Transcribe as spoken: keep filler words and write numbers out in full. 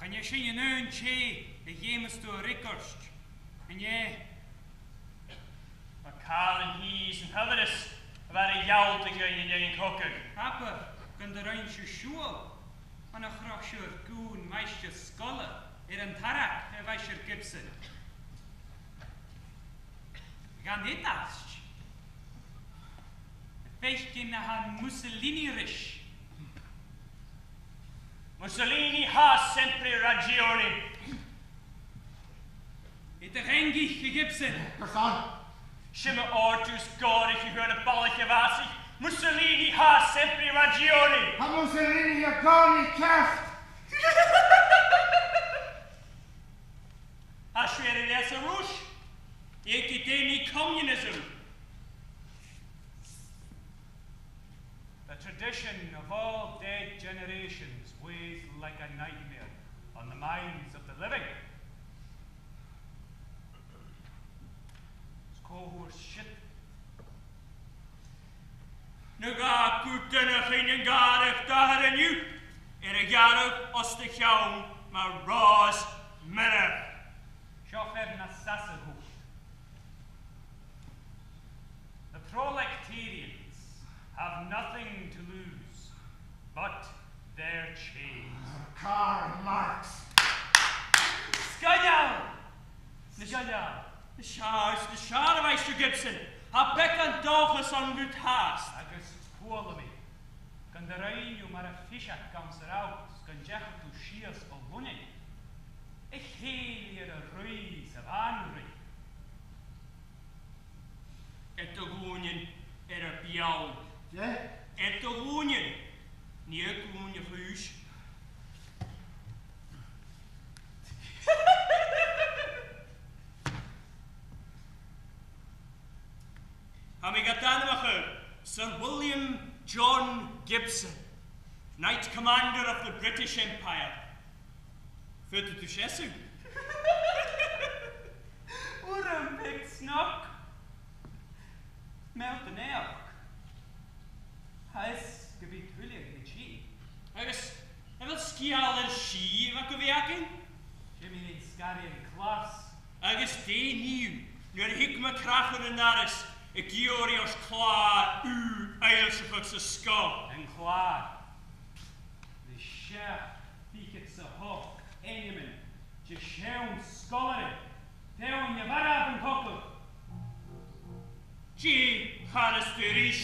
An e sin an aon tè a dh'fheumas tu a fhreagairt? An e? Tha càil an tì san t-saibhreas a bha air a ghealltainn dhuinn an dèidh a' chogaidh. Abair gun do rinn sibh siubhal ann an croitear-dhùin mhaighstir-sgoile air an tarrac, a Mhaighstir Gibson. Dhan fhaid às. Am faic sibh na tha Mussolini ris? Mussolini ha sempre ragione. Eadar-theangaich, a Gibson. Carson? 'S iomadh òrdugh 's gòraiche a fhuair na balaich a bhàsaich. Mussolini ha sempre ragione. Tha Mussolini ag ràdh ceart. Tha sibh air an leas a' Ruis. Eadar-dè nì communism? The tradition of all dead generations weighs like a nightmare on the minds of the living. Is cò thuirt siud? Na gabh cuideigin an gàrradh d' athar an-diugh air a ghearradh os do cheann mar ròs mire. Seo fear nas fhasa dhut. The proletarians have nothing to lose but their chains. Karl Marx. Sgoinneil! Sgoinneil! Nas fheàrr, nas fheàrr, a Mhaighstir Gibson. Tha beagan dòchais ann dhut fhathast. Agus chuala mi gun do rinn thu mar a' phisic anns an rathad, 's gun deachaidh tu sìos bho Lunnainn. A chèilidh air an ruith 's a' bhanrigh. Air do ghlùinean, air a beul. Dè? Air do ghlùinean, nì a' ghlùin a' chùis. Tha mi gad ainmeachadh Sir William John Gibson, Knight Commander of the British Empire. Faodaidh tu seasamh. Urram beag snog. Meal do naidheachd. Tha fhios gum bi tuilleadh na tì. Agus a bheil sgeul air sìth a bha gu bhith againn? Jimmy an sgaraidh an clas. Agus dè nì thu nuair a thig mo chraiceann an dorais ag iarraidh ort clàr ùr fhoillseachadh sa sgoil? An clàr. Bha seachd fichead 's a h-ochd ainmean de sheann sgoilearan feadhainn a mharbh an cogadh. Dè chanas tu ris?